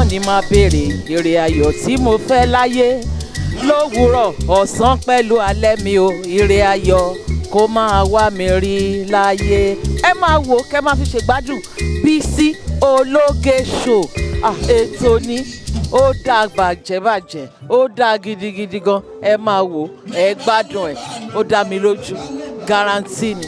Ojoojúmọ́ ni máa béèrè ire ayọ̀ tí mo fẹ́ láyé, lówùúrọ̀, ọ̀sán pẹ̀lú alẹ́ mi o, ire ayọ̀ kó máa wá mi rí láyé. Ẹ máa wò, kẹ́ máa fi ṣègbádùn Bísí Ológe Show. Ah, ètò ni ó dáa bàjẹ́bàjẹ́, ó dáa gidigidi gan. Ẹ máa wò, ẹ gbádùn ẹ, ó dá mi lójú, guarantee ni.